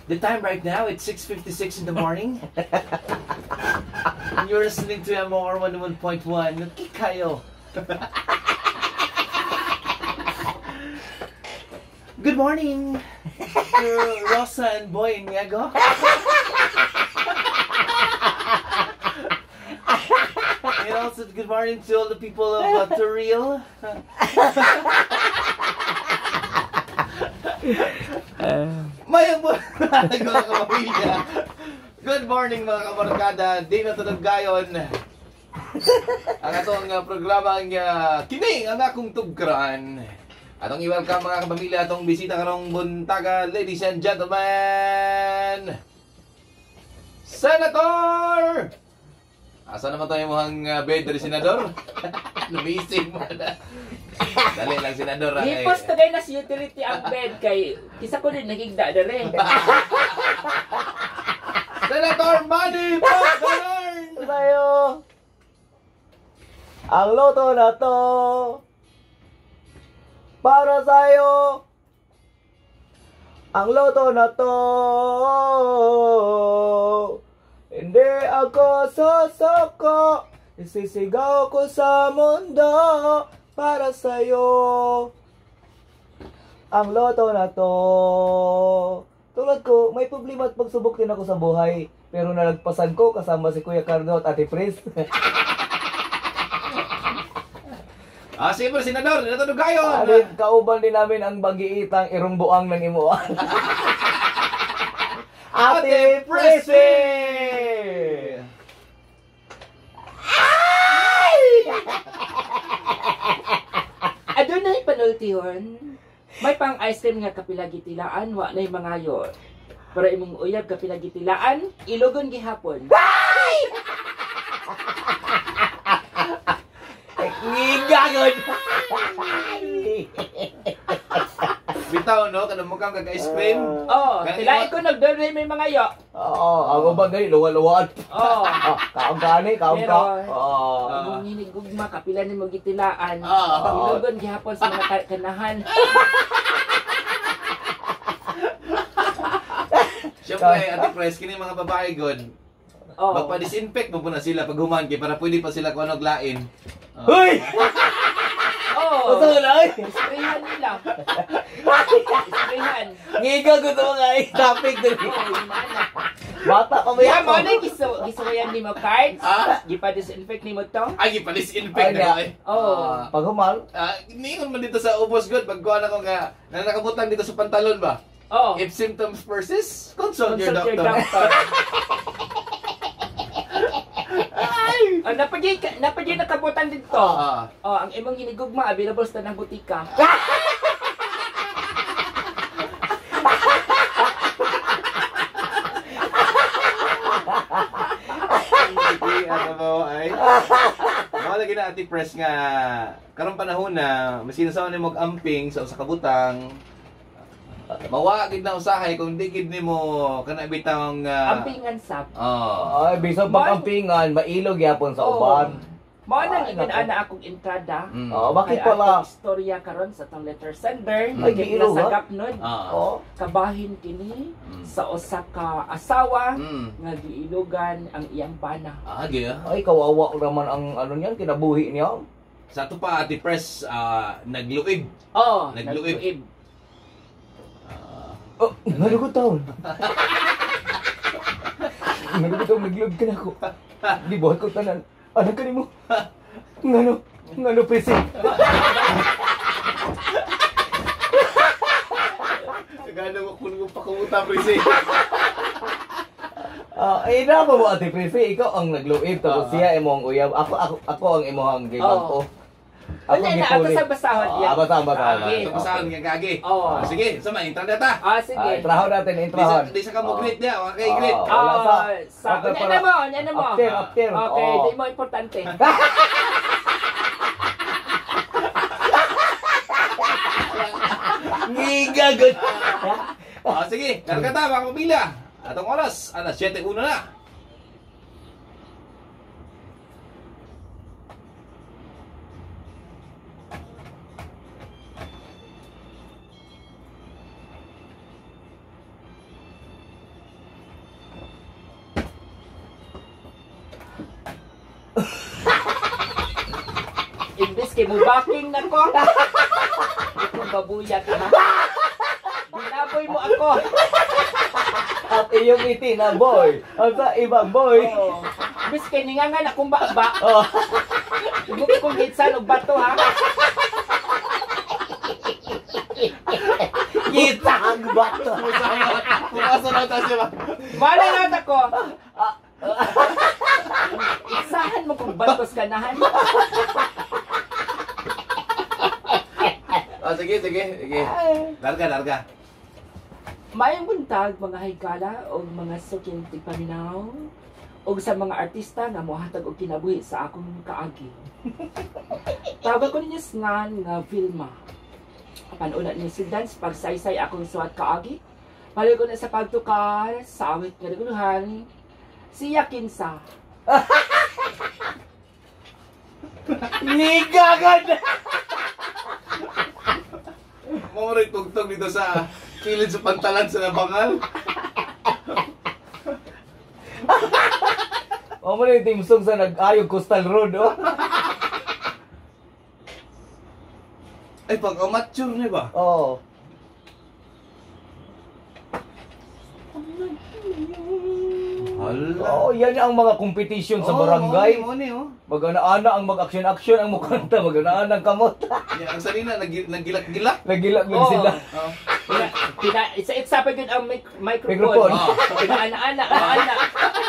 The time right now, it's 6:56 in the morning. And you're listening to MOR 101.1. Kayo. Good morning to Rosa and Boy Inigo. And also good morning to all the people of Toril. Mayang mga kapamilya. Good morning, mga kabarkada. Di na tulog gayon. Ang atong programa ang kini ang akong tugkaran. Atong i-welcome, mga kapamilya, atong bisita karong buntaga, ladies and gentlemen. Senator! Asa naman tayo muhang bed, diri, Senador? Lumising mo na. Dali lang, Senador. Ah, kay- Hipos tagay na si utility ang bed kay kisa ko din nagigda dere. Senator Manny Pacquiao! Sa'yo. Ang loto na to. Para sa'yo. Ang loto na to. Hindi ako sasako. Isisigaw ko sa mundo para sa'yo. Ang loto na to. Tulad ko, may problema at pagsubok din ako sa buhay. Pero nalagpasan ko kasama si Kuya Cardo at Ate Pris. Ah, siyempre, Senador, natulog gayon! Alin, kauban din namin ang bagiitang irong buang ng imuan. Ate Prissy! Adunay panultihon. May pang ice cream nga kapila gitilaan, wa nay mangayo. Pero imong uyab kapila gitilaan, ilogon gihapon. Ngigagon! Bitaw, no? Kanang mukhang kag-ice cream. Oh, Kaya tilai ko nagdore may mangayo. Oo, ang uban gani, luwa-luwaan. Oh. Ah, kaon ka ni, kaon ka. Pero- Oo. Imong hinigugma kapila nimo gitilaan. Ah. Ilogon gihapon sa mga kanahan. Siyempre, Ate Pres, kini mga babae god. Oh. Magpa-disinfect mo po na sila pag human kay para pwede pa sila kung anong lain. Ah. Hoy! Oh. Ito na ay! Sprayan nila. Sprayan. Ngigagon sa mga topic dali. Oh, yun na. Bata pa ba Yeah, yan? mo na gisuwayan nimo cards. Ah? Gipa-disinfect nimo to. Ay, gipa-disinfect Ay, na ko eh. Oh. Pag humal, Ah, ningon man dito sa ubos god pag kuha na ko nga na nakabutang dito sa pantalon ba. Oh. If symptoms persist, consult your Consult doctor. your doctor. Oh, napagay nakabutan dito. Ah. Oh, ang imong hinigugma available sa tanang butika. Hindi, ano ba ay? Mao lagi na, Ate Press, nga karong panahon na maski sa nimo amping sa usa ka butang, mawa gid na usahay kung di gid nimo kana bitang Ampingan sab. Oh. Ay, bisag pag-ampingan, mailog yapon sa uban. Mao nang Ay, ingon nako. ana akong entrada. Oh, bakit Kay pala? atong istorya karon sa tong letter sender. Ay, Kay giilog, ha? nasagap nun. Ah. Oh. Kabahin kini sa usa ka asawa nga giilugan ang iyang bana. Ah, gi, ah. Ay, kawawa naman ang ano niyan, kinabuhi niya. Sa ato pa, Ate Press, nagluib. Oh, Nagluib. nagluib. Oh, nalugod taon. Nalugod taon, naglog ka na ako. Di buhat ko tanan. Ano ka nimo? Ngano? Ngano, Prissy? Gano ko kung pakumuta, Prissy. Ah, eh, na mo, Ate Prissy, ikaw ang nagluib tapos siya imong uyab. Ako ang imong gibang-o. Ako Wala na, ato sa basahon Ah, iya. basahon, basahon. Kaagi. Ito basahon nga kagi. Oo. Ah, sige, sama intra data. Ah, sige. Ah, intrahon natin, Di sa intrahon. di sa kamo greet niya, wa kay greet. Ah. Wala Ah, sa Okay, unya na mo, unya na mo. After, after. Okay, Oo. di mo importante. Ngigagot. Ah, sige, karga ta mga kapamilya. Atong oras, alas 7:01 na. Biski mo backing na ko. Ikaw babuyat ha. Binaboy mo ako. At iyong itinaboy. Ang sa ibang boy. Oo. Biski ningangan akong bakba. Oh. Huwag kong hitsan og bato ha. Kita ang bato. Pumasa na taas ba? Malay na ako. Isahan mo kung batos ganahan. Ah, sige, sige, sige. Larga, larga. Maayong buntag mga higala o mga suking tigpaminaw o sa mga artista nga mohatag og kinabuhi sa akong kaagi. Tawag ko ninyo ngan nga Vilma. Apan una ninyo sindan sa pagsaysay akong suwat kaagi. Palayo ko na sa pagtukar sa awit nga naguluhan. Siya kinsa. Ligagan! Mamuroy tugtog dito sa kilid sa pantalan sa Nabangal. O mo na yung team song sa nag-ayog Coastal Road, oh. Ay, pag amateur ni ba? Oo. Hala. Oo, yan ang mga competition sa barangay. Oh, oh, oh. Magana-ana ang mag-action-action ang mukanta, magana-ana ang kamot. Yeah, ang sarina, nagilak-gilak. Nagilak Oo. sila. Oh. Isa-isa pa yun ang microphone. Microphone. Oh. Pinaana-ana, ana.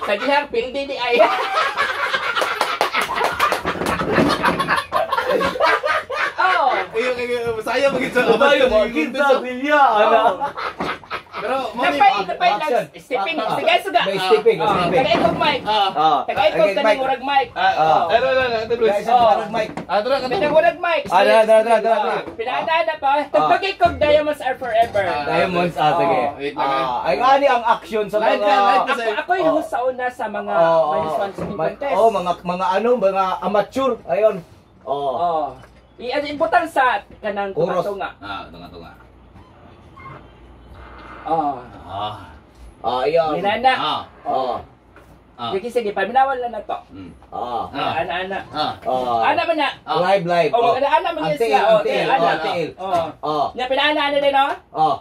Sa dihang pildi di ay. Oh. Ayun, ayun, sayang maging sa Tayo, kinsa siya, ana. Pero, mami, Napay action. lang stepping. Sige, suga. May stepping, Oh, stepping. Tagay kog mic. Ah, Tagay kog Okay, kaning mic. murag mic. ah, ano, ano, ano, Guys, Bruce? Oh. ang mic. Ah, tara, kato. Kanang murag mic. Ah, dara, dara, dara, dara, dara. Pinaana pa. Tugtugay kog Diamonds Are Forever. Ah, Diamonds, ah, sige. Oo. Wait lang, Ah, ay ani ang action sa Live mga ka, live ka. Ako ako'y Oh. host sa una sa mga Oo, minus one singing contest. Oh, mga ano, mga amateur. Ayun. Oh. Oh. I-imputan sa kanang Oros. tunga. Ah, tunga, tunga. Oh. Ah. Ah, ayun. Minana. Ah. Oh. Ah. Sige, sige, paminawan lang na to. Mm. Ah. Ah. Ana, ana. Ah. Ah. Ana man na. Ah. Live, live. Oh, ana, ana man Ang yun sila. tiil, Oh, ang tiil, ana. oh, ang tiil. Oh. Oh. Nya pinaana ana din oh. Oh.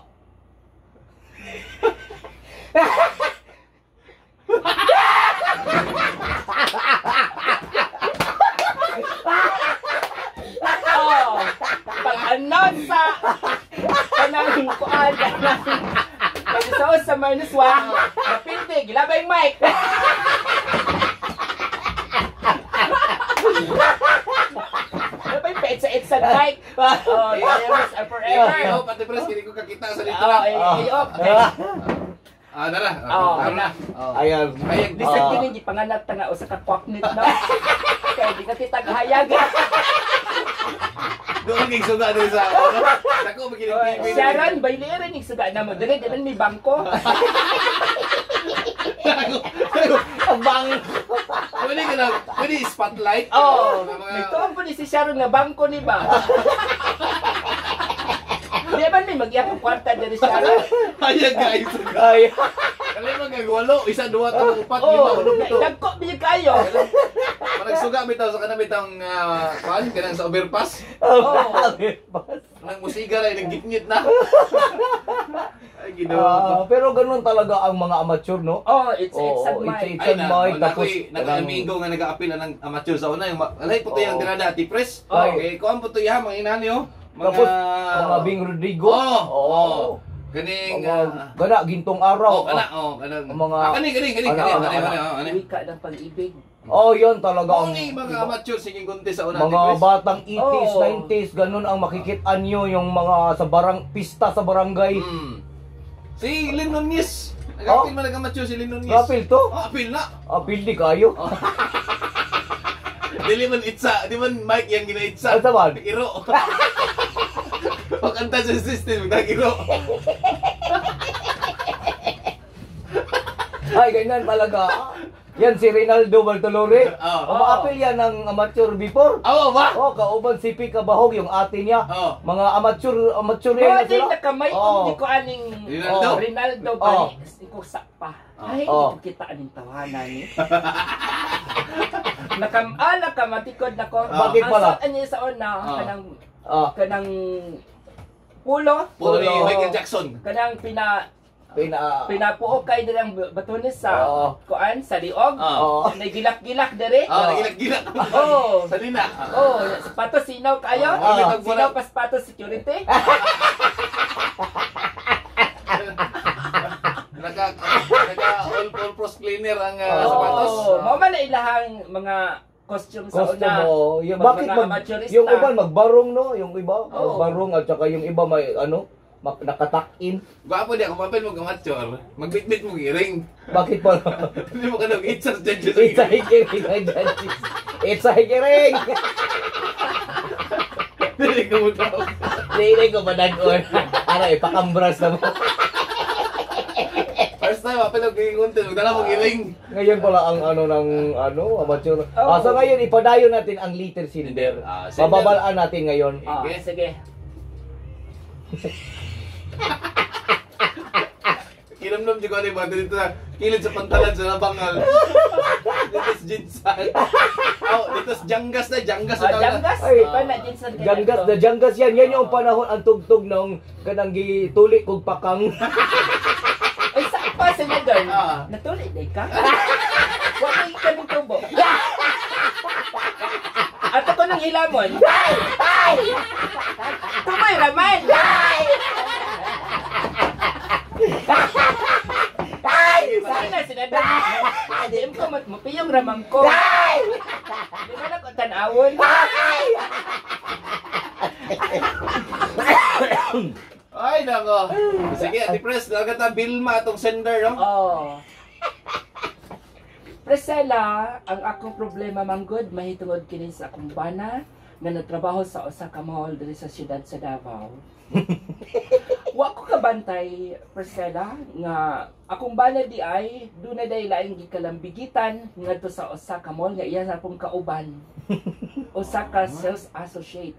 Oh. Pag-announce sa kanang kuan kanang pag-isaos sa -1, mapinti, gilabay yung mic. Ano ba yung petsa-etsa mic? Oh, diamonds are forever. Ay, oh, pati press, hindi ko kakita sa Oh, litra. i-off. Ah, dara. Oh, Tara na. Oh. Ayan. Ayag, Bisag Ah. kini gipanganak ta nga usa ka kwaknit no. Kay di ka kita gahayag. Doon kay suga din sa ano. Dako magiling TV. Sharon, bayli rin yung suga na mo. Dili, dili may bangko. Ang bang. Pwede ka lang, pwede spotlight. Oo. Mga- Nagtuon po ni si Sharon nga bangko ni ba? Di ba may magyapong kwarta diri Sharon? Ayag guys. Ay. Kali magagwalo, isa, duha, tulo, upat, lima, Oo, ulo, pito. dagko biyo kayo. Parang suga bitaw sa kanang bitang kuan kanang sa overpass. Oo. Nang musiga ra naggitngit na. Ay Ginoo. Ah, pero ganun talaga ang mga amateur, no? Oh, it's Oo, a mic. it's Ay a na, mic, oh, tapos naka amigo nga nag-aapil na ng amateur sa una yung alay puto yung Oo. tirada ati press. Ay. Okay, kuan puto ya mga inani oh. Mga Tapos, mga Bing Rodrigo. Oo. Oo. Oh, Kaning Mga gana, gintong araw. Oh, kana oh, kanang. Mga- Ah, kani kani kani Ana, kani ana, kani ana. kani oh, kani. Wika ng pag-ibig. Oh, yun talaga. Mao ang- ni mga amateur singing contest sa una Mga ati press. batang 80s, Oo. 90s, ganun ang makikitaan nyo yung mga sa barang pista sa barangay. Si Lin Nunez. Nag-apil man nag-amateur si Lin Nunez. Apil to? Oh, apil na. Apil di kayo. Dili man itsa, di man mic yang ginaitsa. Asa man? Iro. Pagkanta sa system, nag-iro. Ay, ganyan talaga. Yan si Rinaldo Bartolore. Oo. Umaapil yan ng amateur before. Awa ba? Oh, kauban si Pika Bahog, yung ate niya. Oo. Mga amateur, amateur yan Mga na din sila. nakamay Oo. di ko aning Rinaldo. Oh, Rinaldo Oo. bali ko sa pa. Ay, Oo. di ko kita aning tawanan ni. Nakamatikod nako. Bakit Ang pala? suot niya sa una kanang kanang pulo, Puro ni Polo. Michael Jackson. Kanang pina Pina pinapuok kay dirang batones sa kuan sa liog. Nagilak-gilak dire. Nagilak-gilak. Oh. Sa lina. Oh, sapatos sinaw kayo. Sinaw pa sapatos security. Naka all purpose cleaner ang sapatos. Oh, mao man na ilahang mga costume sa Costume una. mo. Yung, bakit mga mag, amateurista. yung iba magbarong, no? Yung iba Oo. magbarong at saka yung iba may ano, nakatak-in. Gwapo di ako papel mo amateur. Magbitbit mo giring. Bakit pala? Hindi mo ka nag sa judges. It's a hikiring ang judges. It's a hikiring! Dili ko mo daw. Dili ko madagon. Ano, ipakambras na mo. First time papel og giingon magdala mo giring. Ngayon pala ang ano ng ano, amateur. Oo. So ngayon ipadayon natin ang little cinder. Cinder. Mababalaan natin ngayon. Okay. Sige. Kinamnam di ko ano yung dito sa kilid sa pantalan sa labangal. Dito sa Jinsan. Oh, dito sa Janggas na, Janggas na tawag na. Janggas, Ay. di ba na Jinsan kay Janggas Adto? na janggas yan. Yan yung panahon ang tugtog ng kanang gituli kog pakang. Ay, saan pa, Senador? Natuli day ka? Wala yung kaming tubo. Ato ko nang hilamon. Ay! Tumoy, Raman! Ay! Sana, Senador. Di ko mapiyong ramang ko. Di ba na ko tanawon? Ay, nako. Sige, Ate Pres, lagat na Vilma atong sender, no? Oh. Priscilla, ang akong problema manggod mahitungod kini sa akong bana nga nagtrabaho sa usa ka mall diri sa siyudad sa Davao. Wa ko kabantay, Priscilla, nga akong bana di ay dunay day laing gikalambigitan ngadto sa usa ka mall nga iya sa akong kauban. Usa ka sales associate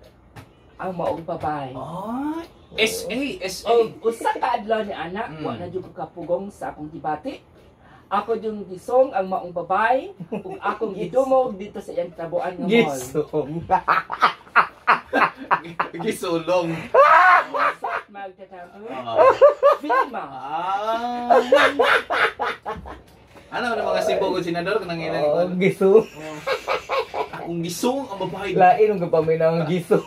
ang maong babae. Ay, SA, SA. Og usa ka adlaw ni anak, wa na jud ko kapugong sa akong gibati. Ako yung gisong ang maong babay ug akong gidumog dito sa iyang trabuan nga mall. Gisong. Gisulong. Magtatampo. Vilma. Ano na mga Cebu kung senador kanang ilang Oh, gisong. Akong gisong ang babae. Lain ang gapaminaw ang gisong.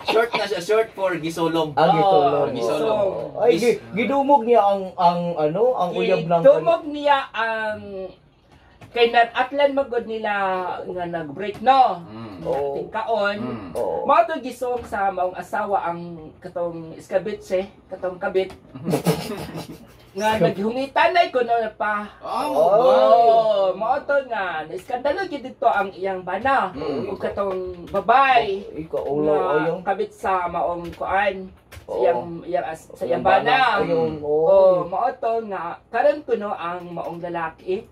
Short na siya, short for gisolong. Ang gisolong. Oh, gisolong. Ay, gidumog niya ang ano, ang uyab ng Gidumog niya ang kay atlan magod nila nga nag-break no. Oo. Tingkaon. Oo. Mao to gisong sa maong asawa ang katong iskabitse, katong kabit. Nga naghungitanay ko no pa. Oh, Oh, mao to nga naiskandalo gyud dito ang iyang bana ug katong babay Ikaw ulo nga ayong. kabit sa maong kuan sa Oo. iyang sa iyang bana. Ayong, Oh, oh. mao to nga karon kuno ang maong lalaki.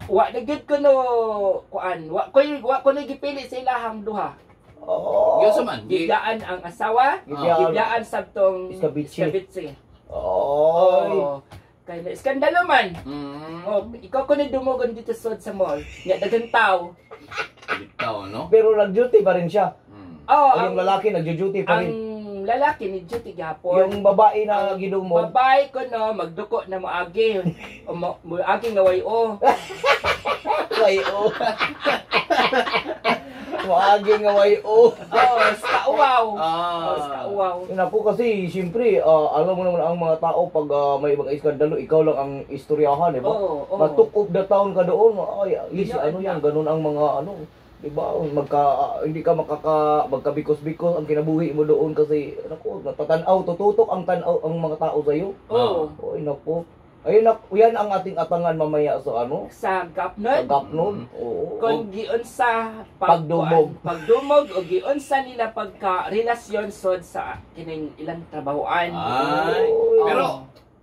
Wa na gyud kuno kuan, wa ko na gipili sa ilahang duha. Oo. Yun sa man. Gibiyaan ang asawa, Gibiyaan. gibiyaan sabtong Iskabitsi. iskabitsi. Oy. Oh. Kay na iskandalo man. Oh, ikaw ko ni dumugon dito sod sa mall. Nga daghang tao. Bitaw, no? Pero nag-duty pa rin siya. Oh, O yung lalaki nag-duty pa ang rin. lalaki ni duty gihapon. Yung babae na gidumog. Babae ko no, magduko na moagi. O moagi nga way o. Way o. Moagi nga way o. Oh, sa kauwaw. Oh, sa kauwaw. Yun ako kasi, siyempre, alam mo naman ang mga tao pag may mga iskandalo, ikaw lang ang istoryahan, di ba? Oo, oo. Ma-took of the town ka doon, ay, yes, Yun, ano yan, ganun ang mga ano, di ba? Hindi ka magkabikos-bikos ang kinabuhi mo doon kasi, naku, natatanaw, tututok ang tanaw ang mga tao sa'yo. Oo. Ay, naku. Ayun, yan ang ating atangan mamaya sa ano, Sa sa gapnod. gapnod. Oo. Kung giunsa Pagdumog. Pagdumog o giunsa nila pagka relasyon sod sa kining ilang trabahoan. Ay. Oo. Pero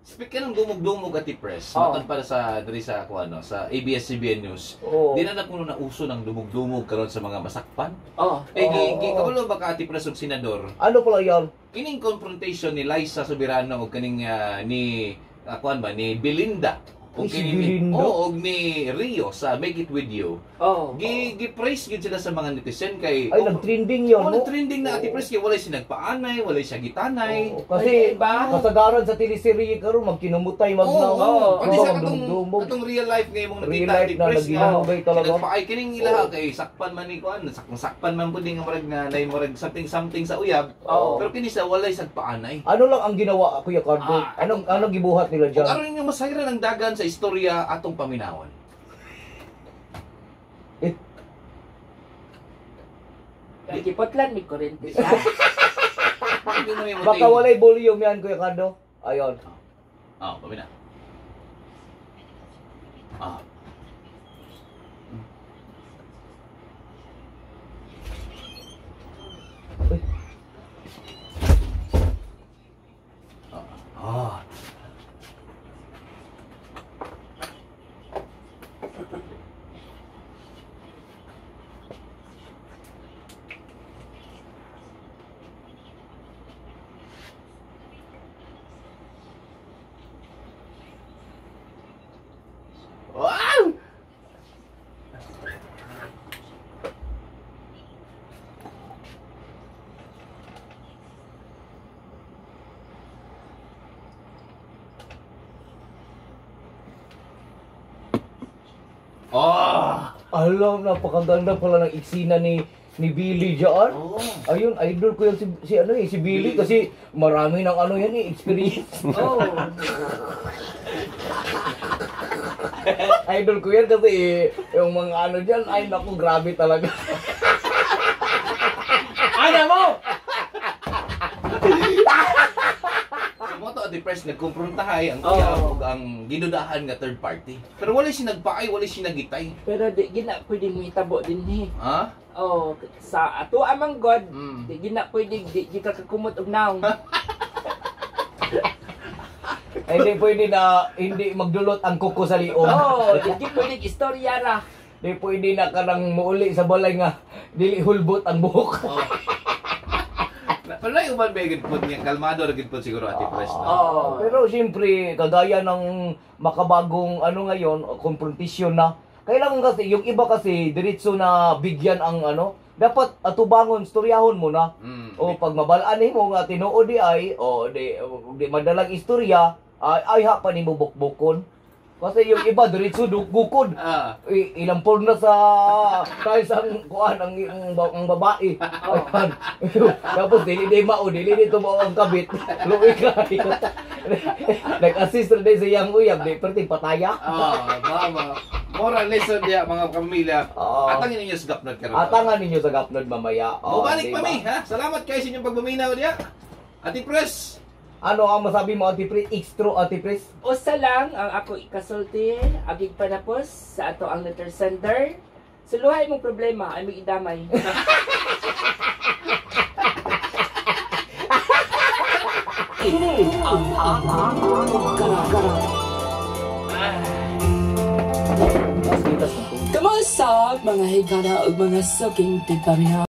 speak ka ng dumog-dumog at press, Oo. matod para sa diri sa ako ano, sa ABS-CBN News. Oo. Di na kuno na uso ng dumog-dumog karon sa mga masakpan. Oh. Eh Oo. kabalo ba ka Ate Press og senador? Ano pala yan? Kining confrontation ni Liza Soberano og kaning ni akuan ba ni Belinda. Og Ay, si kini ni Belinda. oh, og ni Rio sa Make It With You. Oh. Gi-praise gyud sila sa mga netizen kay Ay, nag-trending yun, Oh, no? nag-trending na Ate Pres kay walay sinagpaanay, walay siya gitanay. Oo, kasi Ay, ba? kasagaran sa teleserye karon magkinumutay Oo, magnaw. oo. Pati Diba, sa katong magdumdumog. katong real life ngayon mong Real nakita life Ate na Pres nga nagginamugay talaga. sinagpaay kining ilaha kay sakpan man ni kuan, sakpan man pud nga murag nga nay murag something something sa uyab. Oo. Pero kini sa walay sagpaanay. Ano lang ang ginawa, Kuya Cardo? Ah. Anong gibuhat nila Ug diyan? aron ninyo masayran ang dagan sa istorya atong paminawon. Eh, Gipotlan mi kuryente siya. Hindi mo na baka walay volume yan, Kuya Cardo. Ayon. Oh, pamina. Ah. Uy. Ah. Wow! Oh! Alam, napakaganda pala ng eksena ni Billy diyan. Oh. Ayun, idol ko yan si ano eh, si Billy Billy. kasi marami ng ano yan eh, experience. Oh. Idol ko yan kasi eh, yung mga ano diyan, ay naku, grabe talaga. Ana mo! So mo to Ate Pres, nagkumprontahay ang Oo. uyab ug ang gidudahan nga third party. Pero walay sinagpaay, walay sinagitay. Pero di gina pwede mo hitabo din eh. Ha? Oh, sa ato amang God, Mm. di gina pwede di ka kakumot og naong. Ay, hindi pwede na hindi magdulot ang kuko sa liog. Oh, di pwede istorya ra. Di pwede na kanang muuli sa balay nga dili hulbot ang buhok. Oh. Pero na uban ba gid pod niya kalmado ra gid pod siguro Ate Pres, no? Oo. Pero siyempre, kagaya ng makabagong ano ngayon, confrontation na. Kailangan kasi, yung iba kasi, diretso na bigyan ang ano, dapat atubangon, storyahon mo na. O pag mabalaan mo nga tinuod di ay, o di madalang istorya, ay ha pa nimo bukbukon. Kasi yung iba diretso gukod. Ah. Ilang na sa tayo sa kuan ang babae. Ayan. Tapos dili di mao, dili dito mao ang kabit. Luwi ka. Nag-assist ra din sa iyang uyab, di perting pataya. Ah, mama. Moral lesson diya mga kamilya. Oo. Atangin ninyo sa gapnod karon. Atangan ninyo sa gapnod mamaya. Oo, Mubalik di pa ba? mi, ha? Salamat kayo sa inyong pagpaminaw diya. Ate Pres. Ano ang masabi mo, Ate Pres? Extra, Ate Pres? Usa lang ang ako ikasulti, agig panapos sa ato ang letter sender. Suluhay mong problema ay magidamay. Kini ang Mas litas ng tubig. Kamusta mga higala ug mga suking tigpaminaw?